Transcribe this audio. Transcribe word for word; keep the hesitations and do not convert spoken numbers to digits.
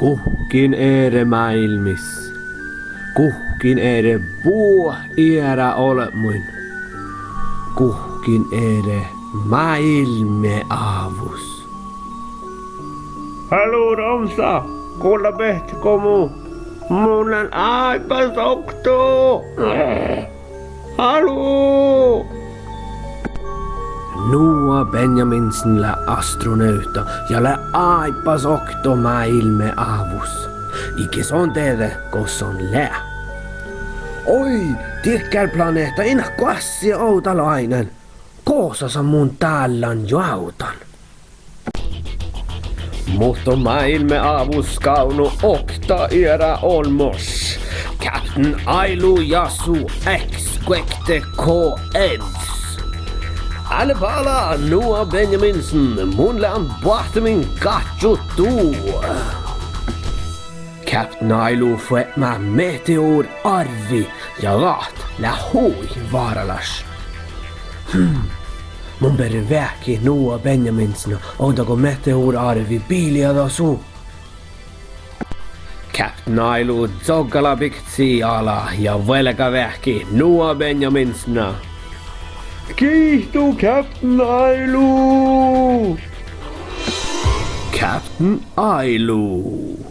Guhkkin eret máilmmis? Guhkkin eret buot eará olbmuin? Guhkkin eret máilmmiávus? Hallo, Romsa! Gullabehtet go mu-, mun lean áibbas okto! Hallo! Noa Benjaminsen lea astronauta ja lea áibbas okto máilmmiávus. Iige son dieđe gos son lea. Oi, diekkár planehta, in leat goassege ovdal oaidnán. Gosa son mun dál lean joavdan? Muhto máilmmiávus gávdno okta eará olmmoš: Captain Áilu ja su ekskuvekte koeaddus. Ále bála, Noa Benjaminsen, mun lean boahtimin gádjut du. Captain Áilu fuobmá meteorárvi ja dat lea hui váralaš. Hm. Mun beare veahkehit Noa Benjaminsena ovdal go meteorárvi biiliida su. Captain Áilu coggala biktasii ala ja vuolgá veahkehit Noa Benjaminsena. Giitu, Captain Áilu! Captain Áilu.